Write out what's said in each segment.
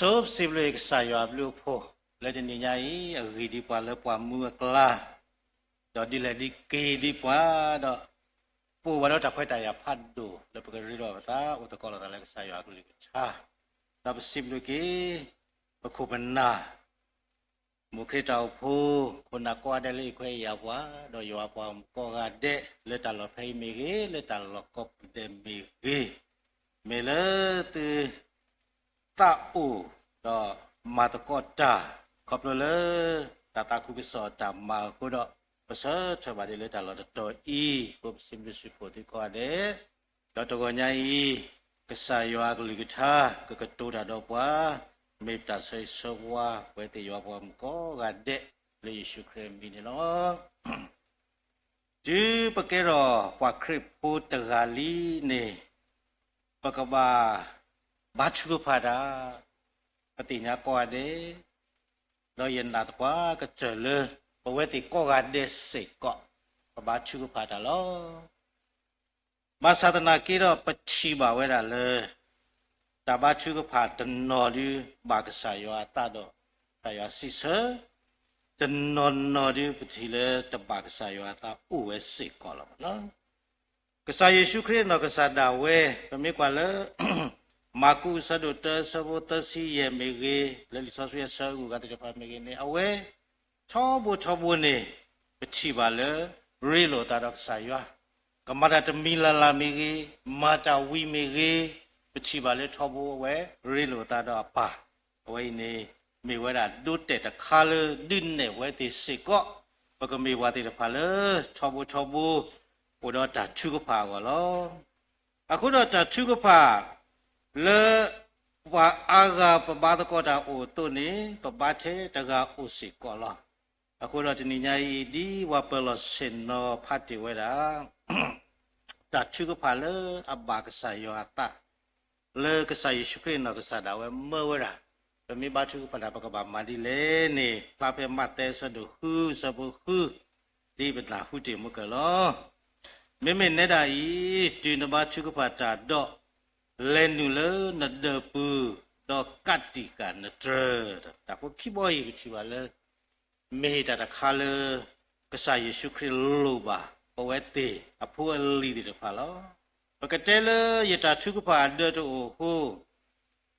ဆိပစံးဘျုးကစၢ်ယွၤအဘျုးအဖှိၣ် လၢတနံၤညါအံၤ အဂ့ၤဒံးပှၤလၢပှၤမူအကျါ, ဒီးဒ်လဲၣ်ဒ်က့ၤဒံးပှၤ, ဒီး ပအိၣ်ဘၣ်ဒီးတၢ်ခွဲးတၢ်ယာ်ဖးဒိၣ် လၢပကရ့ဒီးပသး အိၣ်သကိးလိာ်သးလၢကစၢ်ယွၤအကလုၢ်ကထါ, ဒီးပစံးဘျုးက့ၤ ပခိၣ်ပနၢ် မိၢ်ခရံာ်တၢ်အိၣ်ဖှိၣ် ခိၣ်နၢ်ကိးဂၤဒဲးလၢအခွဲးယာ်ပှၤ, ဒီးယွၤပှၤမူကိးဂၤဒဲး လၢတၢ်လီၢ်ဖဲအံၤမ့ၢ်ဂ့ၤ, လၢတၢ်လီၢ်ကိးပူၤဒဲးမ့ၢ်ဂ့ၤ, မ့ၢ်လၢသု သးအိၣ် ဒီးမၤသကိးတၢ် ခီဖျိလၢ တၢ်သးခုကစီၣ်တၢ်မၤအဃိဒီး ပဆၢထၢၣ်ဘၣ်ဒ်လၢတၢ်လီၢ်တတီၤအံၤ ဃိပစံးဘျုးစံးဖှိၣ်သုကိးဂၤဒဲး, ဒီးတဂီၤညါအံၤ ကစၢ်ယွၤအကလုၢ်ကထါ ကကတိၤတၢ်ဒီးပှၤ, မ့ၢ်ပတၢ်ဆၢဂ့ၤဆၢဝါ ပဝဲသ့ၣ်ယွၤပှၤမူကိးဂၤဒဲး လၢယ့ၣ်ၡူးခရံာ်အမံၤန့ၣ်လီၤ. တုၤပကဲထီၣ်ပှၤခရံာ်ဖိတဂၤလံန့ၣ် ပကဘၣ် ဘါထုကဖၣ်တၢ်, ပသ့ၣ်ညါကိးဂၤဒဲး, ဒီးယနာ်သပှၢ်ကတၢၢ်လၢ ပဝဲသ့ၣ်ကိးဂၤဒဲးစ့ၢ်ကီး ပဘါထုကဖၣ်တၢ်လီၤ. ဘၣ်ဆၣ်သနာ်က့ဒီး ပထံၣ်ဘၣ်ဝဲဒၣ်လၢ တၢ်ဘါထုကဖၣ်တနီၤဒု ဘၣ်ကစၢ်ယွၤအသးဒီး ကစၢ်ယွၤစံးဆၢ, တနီၤနီၤဒု ပထံၣ်လၢတဘၣ်ကစၢ်ယွၤအသးအိၣ်ဝဲစ့ၢ်ကီးလီၤ. ကစၢ်ယ့ၣ်ၡူးခရံာ်နီၢ်ကစၢ်ဒၣ်ဝဲ ပမ့ၢ်ကွၢ်လၢ မၢ်ကူးအဆၢဒိၣ်တၢ အဆၢဖိသၢဆံယဲၢ်မ့ၢ်ဂ့ၤ, လၢလံာ်စီဆှံအဆၢဂုၤအဂၤသ့ၣ်တဖၣ်မ့ၢ်ဂ့ၤန့ၣ် အဝဲ ထီဘိထီဘိန့ၣ် ပထံၣ်ဘၣ်လၢ ရ့လိာ်သးဒီးကစၢ်ယွၤ, ကမၤတၢ်တမံၤလၢ်လၢ်မ့ၢ်ဂ့ၤ, မၤတၢ်ဝံၤမ့ၢ်ဂ့ၤ, ပထံၣ်ဘၣ်လၢထီဘိအဝဲ ရ့လိာ်သးဒီးအပၢ်, အဝဲအံၤန့ၣ် မ့ၢ်ဝဲဒၣ်ဒိတဲာ်တခါလၢ ဒုးနဲၣ်ဝဲသ့ၣ်စ့ၢ်ကီး ပကမ့ၢ်ပှၤသ့ၣ်တဖၣ်လၢ ထီဘိထီဘိ အိၣ်ဒီးတၢ်ထုကဖၣ်အဂီၢ်လီၤ. အဃိဒီးတၢ်ထုကဖၣ် လၢ ပှၤအါဂၤပဘါသကိးတၢ်အိၣ်အသိးန့ၣ် ပဘါထဲတဂၤအိၣ်စ့ၢ်ကီးလီၤ. အဃိဒီးတနံၤညါအံၤ ဒ်ပှၤပၢၤလီၢ်ဆ့ၣ်နီၤဖးတ့ၢ်ဝဲဒၣ် တၢ်ထုကဖၣ်လၢအဘၣ်ကစၢ်ယွၤအသး လၢကစၢ်ယ့ၣ်ၡူးခရံာ်နီၢ်ကစၢ်ဒၣ်ဝဲမၢဝဲဒၣ်, ပမ့ၢ်ဘါထုကဖၣ်တၢ် ပကဘၣ်မၤဒ်လဲၣ်န့ၣ် ဖျါဖဲမးသဲအဆၢဒိၣ်ဃု အဆၢဖိဃု ဒ်ပနၢ်ဟူတ့ၢ်မုၢ်ကၢၢ်လီၤ. မ့မ့ၢ်နဲဒၣ်အံၤ တုၤနဘါထုကဖၣ်တၢ်ဒီး လဲၤနုာ်လၢနဒၢးပူၤ ဒီးကးတံာ်ဃာ်နတြၢၤ, တၢ်ဖိခံဘီအံၤ ပထံၣ်ဘၣ်လၢ မ့ၢ်တၢ်တခါလၢ ကစၢ်ယ့ၣ်ၡူးခရံာ်လိၣ်ဘၣ် ပဝဲသ့ၣ်အဖိအလံၤသ့ၣ်တဖၣ်လီၤ. ပကတဲလၢယတၢ်ထုကဖၣ်အဒၢတအိၣ်အဃိ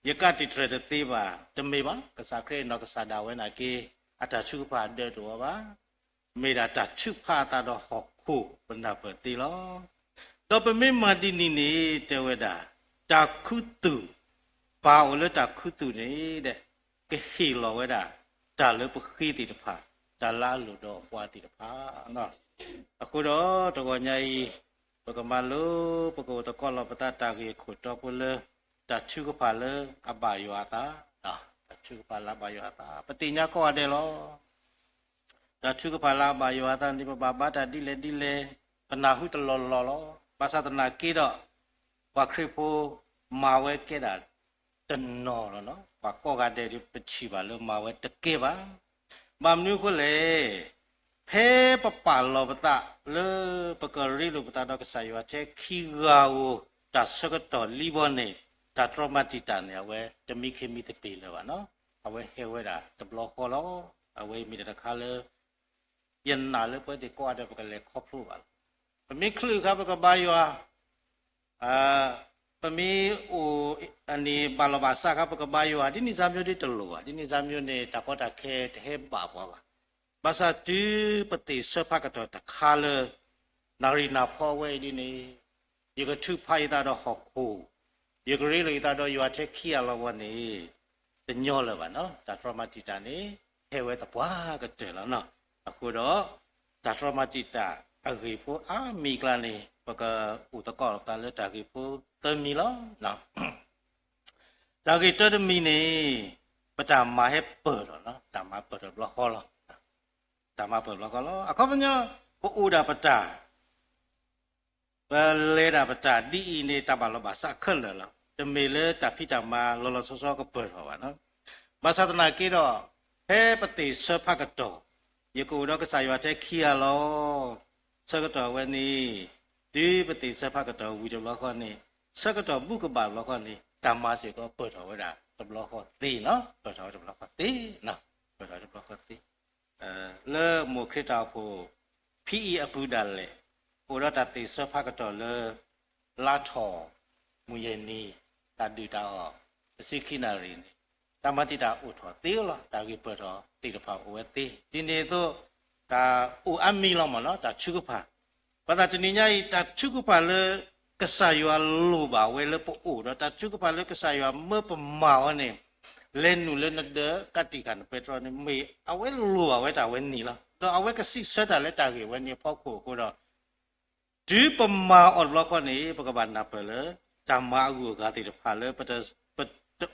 ယကးတံာ်တြၢၤတသ့ဘၣ်, တမ့ၢ်ဘၣ်, ကစၢ်ခရံာ်နီၢ်ကစၢ်ဒၣ်ဝဲနာ်က့ အတၢ်ထုကဖၣ်အဒၢတအိၣ်ဘၣ်. မ့ၢ်ဒၣ်တၢ်ထုကဖၣ်အသးဒီးဟီၣ်ခိၣ်ပနၢ်ပၢၢ်သ့လီၤ. ဒီးပမ့ၢ်မၤဒ်န့ၣ်န့ၣ် တဲဝဲဒၣ် တၢ်ခူသူၣ်, ပၢ်အိၣ်လၢတၢ်ခူသူၣ်န့ၣ်ဒီး ကဟ့ၣ်လီၤဝဲဒၣ် တၢ်လၢပဃ့သ့ၣ်တဖၣ်, တၢ်လၢအလိၣ်ဒီးပှၤသ့ၣ်တဖၣ် အဃိဒီးတဂီၤညါအံၤ ပကမၤလိ ပကအိၣ်သကိးလီၤပသးတၢ်ဂ့ၢ်အခိၣ်တီဖိလၢ တၢ်ထုကဖၣ်လၢအဘၣ်ယွၤအသး, တၢ်ထုကဖၣ်လၢအဘၣ်ယွၤအသး ပသ့ၣ်ညါကိးဂၤဒဲးလီၤ. တၢ်ထုကဖၣ်လၢအဘၣ်ယွၤအသးန့ၣ် ပဘၣ်ဘါတၢ်ဒ်လဲၣ်ဒ်လဲၣ် ပနၢ်ဟူတလီၢ်လီၢ်လီၤ. ဘၣ်ဆၣ်သနာ်က့ဒီး ပှၤခရံာ်ဖိမၤဝဲကဲဒၣ်တနီၤလီၤ. ပှၤကိးဂၤဒဲးဒီး ပထံၣ်ဘၣ်လၢမၤဝဲတကဲဘၣ်. ဘၣ်မနုၤအဃိလဲၣ်, ဖဲပပာ်လီၤပသးလၢပကရ့လိာ်ပသးဒီးကစၢ်ယွၤထဲခံဂၤဧိၤ တၢ်ဆၢကတီၢ်လံဘီန့ၣ် တၢ်တြီမၤတံာ်တာ်န့ၣ် အဝဲတမံခ့မံသပ့ၤလၢၤဘၣ်နီၤ. အဝဲဟဲဝဲဒၣ်တဘျီဃီလီၤ. အဝဲအံၤမ့ၢ်တၢ်တခါလၢ ယနာ်လၢပဝဲသ့ၣ်ကိးဂၤဒဲး ပကလဲၤခီဖျိဘၣ်လီၤ. ပမ့ၢ်ချုးအခါ ပကဘါယွၤ, ပမ့ၢ်အိၣ်န့ၣ် ဘၣ်လီၤဘၣ်စးအခါ ပကဘါယွၤ, ဒ်န့ၣ်စၢ်မျိုးဒ်တလိၣ်ဘၣ်, ဒ်န့ၣ်စၢ်မျိုးန့ၣ် တၢ်ကီတၢ်ခဲတဟဲဘၣ်ပှၤဘၣ်. ဘၣ်ဆၣ်တုၤပသ့ၣ်ဆၢဖးကတီၢ်တခါလၢ နၣ်ရံၣ်နၢ်ဖီအဝဲအံၤဒ်န့ၣ် ယကထုးဖးယသးဒီးဟီၣ်ခိၣ်, ယကရ့လိာ်ယသးဒီးယွၤထဲခံဂၤလီၤဘီန့ၣ် တညီလၢၤဘၣ်နီၤ. တၢ်တြီမၤတံာ်တာ်န့ၣ် ဟဲဝဲသပှၢ်ကတၢၢ်လီၤနီၤ. အဃိဒီး တၢ်တြီမၤတံာ်တာ်အဂ့ၢ်ဖိအါမံၤအကျါန့ၣ် ပကအိၣ်သကိးသးလၢတၢ်ဂ့ၢ်ဖိသၢမံၤလီၤ. တၢ်ဂ့ၢ်တၢတမံၤန့ၣ် ပတၢ်မၤဟဲပၢၢ်ထီၣ်လီၤ. တၢ်မၤပၢၢ်ထီၣ်ဘျီဃီလီၤ. တၢ်မၤပၢၢ်ဘျီဃီလီၤ. အခီပညီ ပအိၣ်ဒၣ်ပတၢ် ပလဲၤဒၣ်ပတၢ်ဒ်အံၤန့ၣ် တၢ်ဘၣ်လီၤဘၣ်စးခဲလၢာ်လီၤ. တမ့ၢ်လၢတၢ်ဖံးတၢ်မၤလီၤလီၤဆီဆီကပၢၢ်ထီၣ်ဘၣ်နီၤ. ဘၣ်ဆၣ်သနာ်က့ဒီး ဖဲပသ့ၣ်ဆၢဖးကတီၢ် ယကအိၣ်ဒီးကစၢ်ယွၤထဲခံဂၤလီၤ. ဆၢကတီၢ်ဝဲန့ၣ် တုၤပသ့ၣ်ဆၢဖးကတီၢ်ဝံၤတဘျီဃီန့ၣ် ဆၢကတီၢ်ဘူၣ်ကဘၣ်တဘျီဃီန့ၣ် တၢ်မၤစ့ၢ်ကီးပၢၢ်ထီၣ်ဝဲဒၣ် တဘျီဃီသ့နီၤ, ပၢၢ်ထီၣ်ဝဲတဘျီဃီသ့, ပၢၢ်ထီၣ်ဝဲတဘျီဃီသ့, လၢမိၢ်ခရံာ်တၢ်အိၣ်ဖှိၣ် ဖံအံၤအပူၤဒၣ်လဲာ် အိၣ်ဒီးတၢ်သ့ၣ်ဆၢဖးကတီၢ်လၢ လါထီၣ် မုၢ်ယဲၢ်နံၤ တၢ်ဒုၣ်တၢ်အီၣ် တဆံခံနၣ်ရံၣ်န့ၣ် တၢ်မၤတံာ်တာ်အိၣ်ထီၣ်သ့လီၤ. တၢ်ဂ့ၢ်ပၢၢ်ထီၣ်သ့ၣ်တဖၣ်အိၣ်ဝဲသ့, ဒ်န့ၣ်အသိး တၢ်အိၣ်အါမံၤလီၤမ့ၢ်နီၤ, တၢ်ထုကဖၣ် ပသးတနံၤညါအံၤ တၢ်ထုကဖၣ်လၢကစၢ်ယွၤလိၣ်ဘၣ်ဝဲလၢပအိၣ်ဒီး တၢ်ထုကဖၣ်လၢကစၢ်ယွၤမၢပမၤအီၤန့ၣ် လဲၤနုာ်လၢနဒၢကးတံာ်ဃာ်နပဲတြီန့ၣ် မ့ၢ်အဝဲလိၣ်ဘၣ်ဝဲတၢ်ဝဲန့ၣ်လီၤ. ဒီးအဝဲကစံးဆၢတၢ်လၢတၢ်ဂ့ၢ်ဝဲန့ၣ်အဖီခိၣ်အဃိဒီး တုၤပမၤအီၤတဘျီဃီန့ၣ် ပကဘၣ်နၢ်ပၢၢ်လၢ တၢ်မၤအဂုၤအဂၤသ့ၣ်တဖၣ်လၢ ပတ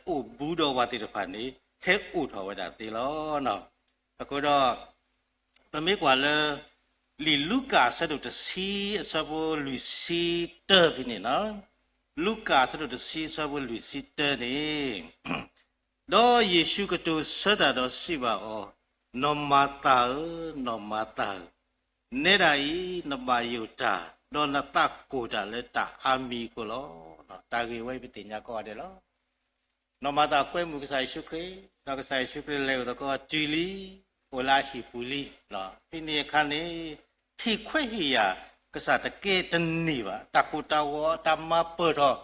အိၣ်ဘူးဒီးပှၤသ့ၣ်တဖၣ်န့ၣ် ဟဲအိၣ်ထီၣ်ဝဲဒၣ်သ့လီၤ. အဃိဒီး ပမ့ၢ်ကွၢ်လၢ လံာ်လူၤကၣ်အဆၢဒိၣ်တဆံအဆၢဖိလွံၢ်ဆံတၢဖဲန့ၣ်နီၤ, လူၤကၣ်အဆၢဒိၣ်တဆံအဆၢဖိလွံၢ်ဆံတၢန့ၣ် ဒီးယ့ၣ်ၡူးကတိၤဆၢတၢ်ဒီးစံးဘၣ်အီၤ, နီၢ်မၤသၤဧၢ, နီၢ်မၤသၤဧၢ, နဲဒၣ်အံၤ နဘၣ်ယိၣ်တၢ် ဒီးနသးကိၢ်တၢ်လၢတၢ်အါမံၤအဃိလီၤ. တၢ်ဂ့ၢ်ဝဲအံၤပသ့ၣ်ညါကိးဂၤဒဲးလီၤ. နီၢ်မၤသၤကွဲမုာ်ကစၢ်ယ့ၣ်ၡူးခရံာ်, ဒီးကစၢ်ယ့ၣ်ၡူးခရံာ်လဲၤအိၣ်သကိးတုၤလံ, အိၣ်လၢအဟံၣ်ပူၤလံ. ဖဲန့ၣ်အခါန့ၣ် ဟ့ၣ်ခွဲးဟ့ၣ်ယာ်ကစၢ်တကဲတန့ၢ်ဘၣ်, တၢ်ကိၢ်တၢ်ဂီၤတၢ်မၤပၢၢ်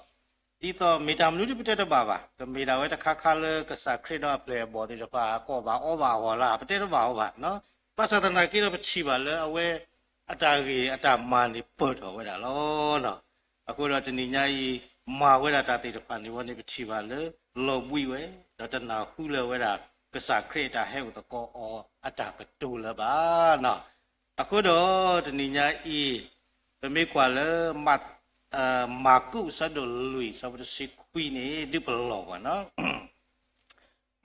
ထီၣ် ဒ်သိးမ့ၢ်တၢ်မနုၤဒ်ပတဲတဘၣ်ဘၣ်, ကမ့ၢ်ဒၣ်ဝဲတခါခါလၢကစၢ်ခရံာ်ဒီးအပျဲၢ်အဘီၣ်သ့ၣ်တဖၣ် အကိးဘၣ်အီဘၣ်အဂီၢ်လၢ် ပတဲတဘၣ်အီၤဘၣ်. ဘၣ်ဆၣ်သနာ်က့ဒီးပထံၣ်ဘၣ်လၢအဝဲ အတၢ်ဂ့ၢ်အတၢ်မၤန့ၣ်ပၢၢ်ထီၣ်ဝဲဒၣ်လီၤ. အဃိဒီးတနံၤညါအံၤ မၤဝဲဒၣ်တၢ်သ့ၣ်တဖၣ်န့ၣ်ဝဲန့ၣ် ပထံၣ်ဘၣ်လၢလီၤဘှံးဝဲ, ဒီးတနၢ်ဟူလၢၤဝဲဒၣ် ကစၢ်ခရံာ်အတၢ်ဟဲအိၣ်သကိးအီၤအတၢ်ကတိၤလၢၤဘၣ်. အဃိဒီးတနံၤညါအံၤ ပမ့ၢ်ကွၢ်လၢ မၤကူးအဆၢဒိၣ်လွံၢ်အဆၢဖိတဆံခွံန့ၣ် ဒုးပလီၢ်ပှၤနီၤ,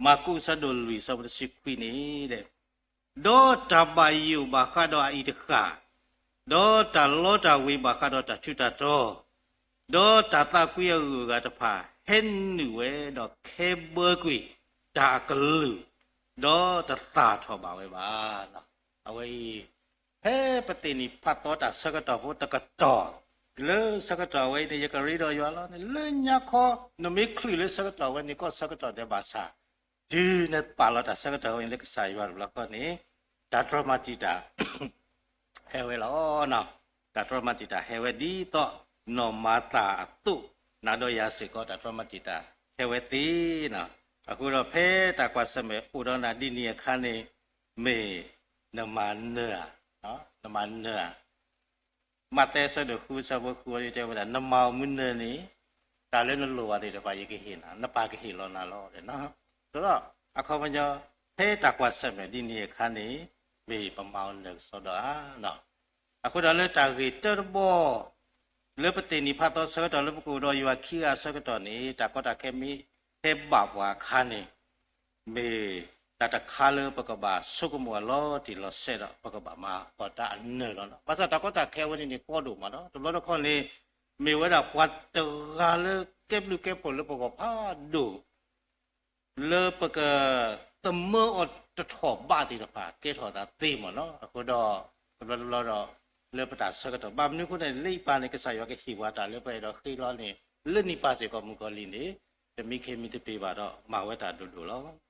မၤကူးအဆၢဒိၣ်လွံၢ်အဆၢဖိတဆံခွံန့ၣ် ဒီးတၢ်ဘၣ်ယိၣ်ဘၣ်ဃးဒီးအအံၤတဃၣ်, ဒီးတၢ်လီတၢ်ဝ့ၤဘၣ်ဃးဒီးတၢ်ထူးတၢ်တီၤ, ဒီးတၢ်သးကွံအဂုၤအဂၤတဖၣ် ဟဲနုာ်ဝဲဒီးခဲဘၢကွံာ်တၢ်အကလုၢ်, ဒီးတသၣ်ထီၣ်ဘၣ်ဝဲဘၣ်. အဝဲအံၤ ဖဲပသ့ၣ်နံၣ်ဖးသီတၢ်ဆၢကတီၢ်ဖိတကတီၢ်, လၢဆၢကတီၢ်ဝဲအံၤန့ၣ် ယကရ့ဒီးယွၤလီၤန့ၣ် လၢညါခီ နမ့ၢ်ချုးလၢဆၢကတီၢ်ဝဲန့ၣ် ကီၢ်ဆၢကတီၢ်ဒဲးဘၣ်ဆၣ်, တုၤနပာ်လီၤတၢ်ဆၢကတီၢ်ဝဲန့ၣ်လၢကစၢ်ယွၤတဘျီဃီန့ၣ် တၢ်တြီမၤတံာ်တာ် ဟဲဝဲလီၤ. တၢ်တြီမၤတံာ်တာ်ဟဲဝဲ ဒ်သိးနီၢ်မၤသၤအသိး, နၤဒီးယၤစ့ၢ်ကီး တၢ်တြီမၤတံာ်တာ်ဟဲဝဲသ့နီၤ. အဃိဒီးဖဲတၢ်ကွၢ်ဆၢၣ်မဲာ်အိၣ်ဒီးနၤဒ်န့ၣ်အခါန့ၣ် မ့ၢ်နမၤနၢၤဧါ, နမၤနၢၤဧါ. မးသဲအဆၢဒိၣ်ဃုအဆၢဖိဃုအံၤတဲဝဲဒၣ် နမၤအီၤမ့ၢ်နၢၤန့ၣ် တၢ်လၢနလိၣ်ဘၣ်သ့ၣ်တဖၣ်ယကဟ့ၣ်နၤ, နပၢ်ကဟ့ၣ်လီၤနၤလီၤ. ဒီးအခီပညီ ဖဲတၢ်ကွၢ်ဆၢၣ်မဲာ်ဒ်န့ၣ်အခါန့ၣ် မ့ၢ်ပမၤအီၤနၢၤကစီဒီဧါ. အဃိဒီးလၢတၢ်ဂ့ၢ်တၢတဘီ လၢပသ့ၣ်နံၣ်ဖးသီဆၢကတီၢ်လၢပကအိၣ်ဒီးယွၤခံဂၤအဆၢကတီၢ်န့ၣ် တၢ်ကီတၢ်ခဲမ့ၢ်ဟဲဘၣ်ပှၤအခါန့ၣ် မ့ၢ်တၢ်တခါလၢပကဘၣ်ဆိကမိၣ်အလီၤတံၢ်လီၤဆဲးဒီး ပကဘၣ်မၤအီၤတၢ်အနၢၤလီၤ. ဘၣ်ဆၣ်တၢ်ကီတၢ်ခဲဝဲန့ၣ်န့ၣ် ကီဒိၣ်မးဒီး တဘျီတခီၣ်န့ၣ် မ့ၢ်ဝဲဒၣ်ပှၤတဂၤလၢကဲဘျုးကဲဖှိၣ်လၢပဂီၢ်ဖးဒိၣ် လၢပကသမၢအီၤတထီၣ်ဘးသ့ၣ်တဖၣ် ကဲထီၣ်သးသ့မးနီၤ. အဃိဒီး တဘျီတဘျီဒီး လၢပတၢ်ဆၢကတီၢ် ဘၣ်မနုၤအဃိန့ၣ် လၢအံၤပၢ်န့ၣ် ကစၢ်ယွၤကဟ့ၣ်ပှၤတၢ်လၢပအဲၣ်ဒိးဃ့လီၤန့ၣ် လၢနံၣ်ပၢ်စ့ၢ်ကီးမုၣ်ကီၤလံၢ်န့ၣ် တမံခ့မံတပ့ၤဘၣ်ဒီး မၤဝဲတၢ်ဒိၣ်ဒိၣ်လီၤ.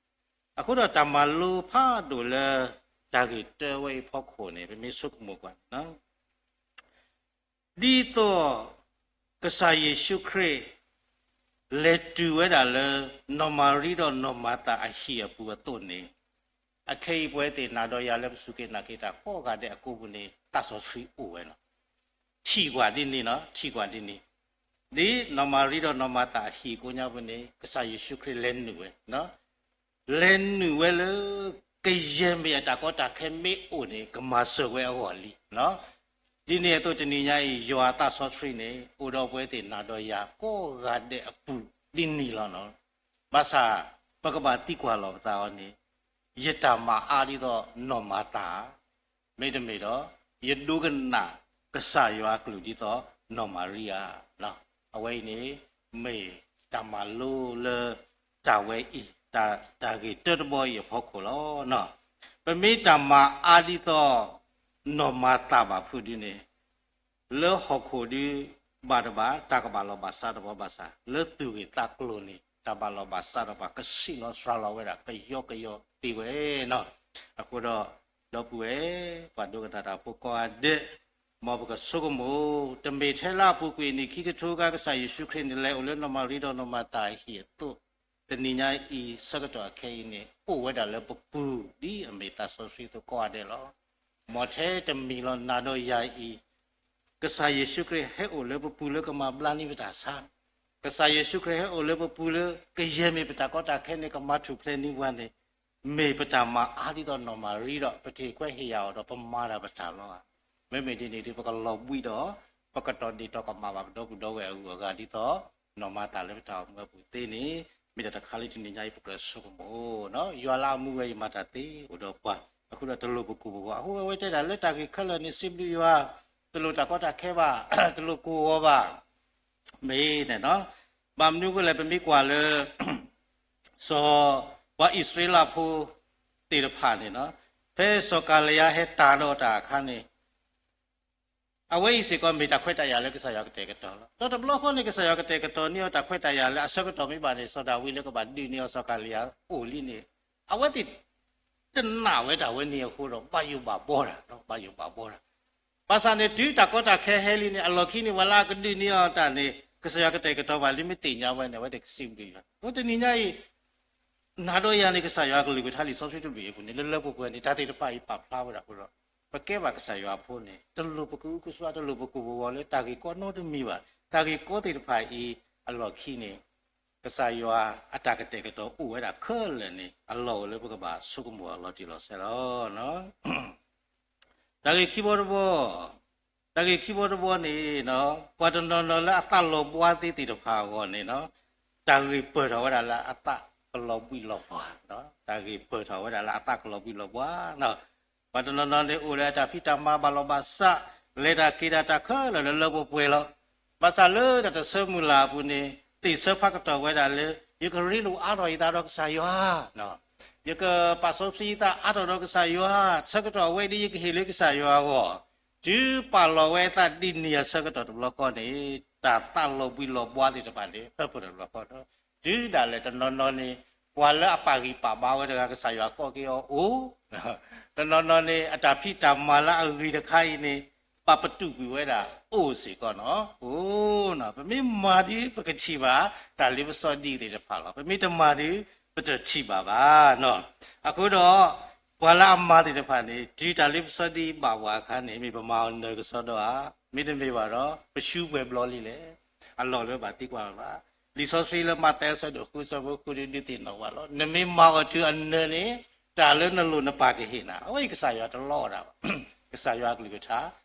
အဃိဒီးတၢ်မၤလိဖးဒိၣ်လၢ တၢ်ဂ့ၢ်တၢဝဲအံၤဖီခိၣ်န့ၣ် ပမ့ၢ်ဆိကမိၣ်ကွၢ်န့ၣ် ဒ်သိး ကစၢ်ယ့ၣ်ၡူးခရံာ် လဲၤတုၤဝဲဒၣ်လၢ နီၢ်မၤရံဒီးနီၢ်မၤသၤအဟံၣ်အပူၤအသိးန့ၣ်, အခဲအံၤပဝဲသ့ၣ်နၤဒီးယၤလၢပစူၢ်က့ၤနာ်က့ၤတၢ်ကိးဂၤဒဲးအကိာ်ပူၤန့ၣ် သးစီဆှံအိၣ်ဝဲလီၤ. ထံၣ်ကွၢ်ဒ်န့ၣ်လီၤ, ထံၣ်ကွၢ်ဒ်န့ၣ်, ဒ်နီၢ်မၤရံဒီးနီၢ်မၤသၤအဟံၣ်ကိညါပူၤန့ၣ် ကစၢ်ယ့ၣ်ၡူးခရံာ်လဲၤနုာ်ဝဲ လဲၤနုာ်ဝဲလၢ ကယဲၢ်မ့ၢ်အတၢ်ကီတၢ်ခဲမ့ၢ်အိၣ်န့ၣ် ကမၤစၢၤဝဲအဂီၢ်လံ. ဒ်န့ၣ်အသိးတနံၤညါအံၤ ယွၤအသးစီဆှံန့ၣ် အိၣ်ဒီးပဝဲသ့ၣ်နၤဒီးယၤကိးဂၤဒဲးအပူၤဒ်န့ၣ်လီၤ. ဘၣ်ဆၣ် ပကဘၣ်သံကွၢ်လီၤပသးအီၤန့ၣ် ယတၢ်မၤအါဒ်သိးနီၢ်မၤသၤဧါ, မ့တမ့ၢ်ဒီး ယဒိကနၣ်ကစၢ်ယွၤအကလုၢ်ဒ်သိးနီၢ်မၤရံဧါ. အဝဲအံၤန့ၣ် မ့ၢ်တၢ်မၤလိလၢတၢ်ဝဲအံၤ, တၢ်ဂ့ၢ်တၢတဘီအံၤအဖီခိၣ်လီၤ. ပမ့ၢ်တၢ်မၤအါဒ်သိးနီၢ်မၤသၤဘၣ်ဖုးဒ်န့ၣ် လၢဟီၣ်ခိၣ်ဒုးဘၣ်တဘၣ် တၢ်ကဘၣ်လီၤဘၣ်စးတဘီဘၣ်ဆၣ် လၢသူၣ်ဂ့ၢ်သးကျိၤန့ၣ် တၢ်ဘၣ်လီၤဘၣ်စးဒီးပှၤ ကဆံးလီၤစှၤလီၤဝဲဒၣ် ကယီကယီသ့ဝဲနီၤ. အဃိဒီး ဒီပုၢ်ဝဲၢ် ပှၤဒိကနၣ်တၢ်ဖိကိးဂၤဒဲး, မ်ပကဆိကမိၣ်, တမ့ၢ်ထဲလၢအပူၤကွံာ်နံၣ်ခံကထိခါ ကစၢ်ယ့ၣ်ၡူးခရံာ်န့ၣ် လဲၤအိၣ်လၢနီၢ်မၤရံဒီးနီၢ်မၤသၤအဟံၣ်အသိး, တနံၤညါအံၤဆၢကတီၢ်အခဲအံၤန့ၣ် အိၣ်ဝဲဒၣ်လၢပပူၤ ဒ်အမ့ၢ်သးစီဆှံအသိးကိးဂၤဒဲးလီၤ. မ်ထဲတမံၤလီၤနၤဒီးယၤအံၤ ကစၢ်ယ့ၣ်ၡူးခရံာ်ဟဲအိၣ်လၢပပူၤလၢကမၤဘျါန့ၢ်ပတၢ်ဆါ, ကစၢ်ယ့ၣ်ၡူးခရံာ်ဟဲအိၣ်လၢပပူၤလၢ ကယဲၢ်မ့ၢ်ပတၢ်ကီတၢ်ခဲန့ၣ် ကမၤထူၣ်ဖျဲးန့ၢ်ပှၤန့ၣ်, မ့ၢ်ပတၢ်မၤအါဒ်သိးနီၢ်မၤရံဒီး ပတ့ၢ်ကွဲဟ့ၣ်ယၤအီၤဒီး ပမၤတၢ်ပတၢ်လီၤဧါ. မ့မ့ၢ်ဒ်န့ၣ်ဒီး ပကလီၤဘှံးဒီး ပကတီၢ်ဒ့ၣ်တီၢ်ကမၣ်ဘၣ်ပဒီပုၢ်ဒီဝဲၢ်အဂုၤအဂၤ ဒ်သိးနီၢ်မၤသၤလၢပတၢ်အိၣ်မူအပူၤသ့န့ၣ်, မ့ၢ်တၢ်တခါလၢတနံၤညါအံၤ ပကြၢးဆိကမိၣ်, ယွၤလၢအမူဝဲအံၤ မၤတၢ်သ့အိၣ်ဒီးပှၤ, အဃိဒီးတလိၣ်ပကိၢ်ပဂီၤ. အဃိအဝဲတဲဒၣ်လၢတၢ်ဂ့ၢ်ခဲလၢာ်န့ၣ် စံးဘျုးယွၤ, တလိၣ်တၢ်ကီတၢ်ခဲဘၣ်, တလိၣ်ကိၢ်ဂီၤဘၣ် မ့ၢ်န့ၣ်နီၤ. ဘၣ်မနုၤအဃိလဲၣ်, ပမ့ၢ်ကွၢ်လၢ စီၤ ပှၤအံၣ်စရ့လးဖိသ့ၣ်တဖၣ်န့ၣ်နီၤ, ဖဲစီၤကၤလံယါဟဲတၢ်ဒီးတၢ်အခါန့ၣ်, အဝဲအံၤစ့ၢ်ကီးမ့ၢ်တၢ်ခွဲးတၢ်ယာ်လၢကစၢ်ယွၤကတဲာ်ကတီၤလီၤ. ဒီးတဘျီဃီန့ၣ် ကစၢ်ယွၤကတဲာ်ကတီၤန့ၢ်အီၤတၢ်ခွဲးတၢ်ယာ်လၢအဆၢကတီၢ်မ့ၢ်ဘၣ်န့ၣ် စီၤဒၤဝံးလၢကဘၣ်ဒုးန့ၢ်အီၤစီၤကၤလံယါအိၣ်လံန့ၣ်, အဝဲသ့ၣ် တနာ်ဝဲတၢ်ဝဲန့ၣ်အဃိဒီး ဘၣ်ယိၣ်ဘၣ်ဘှီတၢ်, ဘၣ်ယိၣ်ဘၣ်ဘှီတၢ်. ဘၣ်ဆၣ်န့ၣ် တုၤတၢ်ကီတၢ်ခဲဟဲလံန့ၣ် အလီၢ်ခံန့ၣ် ပှၤလၢအကဒုးန့ၢ်အီၤတၢ်န့ၣ် ကစၢ်ယွၤကတဲာ်ကတီၤဘၣ်လံ မ့ၢ်သ့ၣ်ညါဝဲန့ၣ် အဝဲသ့ၣ်ကစံးဘျုးယွၤ. အဃိတနံၤညါအံၤ နၤဒီးယၤန့ၣ် ကစၢ်ယွၤအကလုၢ်ကထါလံာ်စီဆှံတဘ့ၣ်အပူၤန့ၣ် လၢလၢပှဲၤပှဲၤန့ၣ် တၢ်သ့ၣ်တဖၣ်အံၤပာ်ဖျါဝဲဒၣ်အဃိဒီး ပကဲဘၣ်ကစၢ်ယွၤအဖိန့ၣ် တလိၣ်ပကအုကစွါ တလိၣ်ပကိၢ်ပဂီၤလၢတၢ်ဂ့ၢ်ကီနီတမံၤဘၣ်. တၢ်ဂ့ၢ်ကီသ့ၣ်တဖၣ်အံၤ အလီၢ်ခံန့ၣ် ကစၢ်ယွၤအတၢ်ကတဲာ်ကတီၤအိၣ်ဝဲဒၣ်ခဲလၢာ်န့ၣ် အလီၢ်အိၣ်လၢပကဘၣ်ဆိကမိၣ်အလီၤတံၢ်လီၤဆဲးလီၤ. တၢ်ဂ့ၢ်ခံဘီတဘီ, တၢ်ဂ့ၢ်ခံဘီတဘီန့ၣ် ပှၤတနီၤနီၤလၢအသးလီၤဘှါသ့သ့ၣ်တဖၣ်အဂီၢ်န့ၣ် တၢ်ဂ့ၢ်ပၢၢ်ထီၣ်ဝဲဒၣ်လၢအသးကလီၤဘှံးလီၤဘှါ, တၢ်ဂ့ၢ်ပၢၢ်ထီၣ်ဝဲဒၣ်လၢအသးကလီၤဘှံးလီၤဘှါ. ပှၤတနီၤနီၤန့ၣ် အိၣ်ဒီးအတၢ်ဖံးတၢ်မၤဘၣ်လီၤဘၣ်စး, လဲၤတၢ်က့ၤတၢ်တၢ်ခဲလၢာ်လၢလၢပှဲၤပှဲၤလီၤ. ဘၣ်ဆၣ်လၢတၢ်တဆၢမုၢ်လၢ်အပူၤန့ၣ် သ့ၣ်ဆၢဖးကတီၢ်ဝဲဒၣ်လၢ ယကရ့လိာ်အါထီၣ်ယသးဒီးကစၢ်ယွၤ ယကပာ်စီဆှံယသးအါထီၣ်ဒီးကစၢ်ယွၤ, ဆၢကတီၢ်အဝဲဒ်ယကဟ့ၣ်လၢကစၢ်ယွၤအဂီၢ်, တုၤပာ်လီၤဝဲအသးဒ်န့ၣ်အဆၢကတီၢ်တဘျီဃီန့ၣ် တၢ်သးလီၤဘှံးလီၤဘှါသ့ၣ်တဖၣ်န့ၣ် ဟၢဖှိၣ်ထီၣ်တဘျီဃီဒီး တုၤဒၣ်လဲာ်တနီၤနီၤန့ၣ် ပှၤလၢအပာ်ဂံၢ်ပာ်ဘါဝဲတဂၤ ကစၢ်ယွၤကိးက့ၤအီၤအိၣ်, တနီၤနီၤန့ၣ် အတၢ်ဖံးတၢ်မၤလၢအဂ့ၤတခါအံၤန့ၣ် ပာ်ပတုာ်ကွံာ်ဝဲဒၣ်အိၣ်စ့ၢ်ကီးနီၤ. အိၣ်, ပမ့ၢ်မၤဒီး ပကထံၣ်ဘၣ် တၢ်လ့ပစီဒံးသ့ၣ်တဖၣ်လီၤ. ပမ့ၢ်တမၤဒီး ပတထံၣ်ဘၣ်ဘၣ်နီၤ. အဃိဒီး ပှၤလၢအမၤသ့ၣ်တဖၣ်န့ၣ် တုၤတၢ်လ့ပစီဒံးဘၣ်ပှၤအခါန့ၣ် မ့ၢ်ပမၤအီၤနၢၤကစီဒီဧါ, မ့တမ့ၢ်ဘၣ်ဒီး ပဆူပှဲၤဘျီလံလဲၣ်. အလီၢ်လၢဘၣ်သံကွၢ်လၢၤဘၣ်. လံာ်စီဆှံလၢမးသဲအဆၢဒိၣ်ဃုအဆၢဖိဃုဒုးသ့ၣ်နီၣ်ဝဲလီၤ. နမ့ၢ်မၤအီၤတုၤအနၢၤန့ၣ် တၢ်လၢနလိၣ်နပၢ်ကဟ့ၣ်နၤ. အဝဲအံၤကစၢ်ယွၤတလီအီၣ်ဒၣ်ဘၣ်. ကစၢ်ယွၤအကလုၢ်ကထါ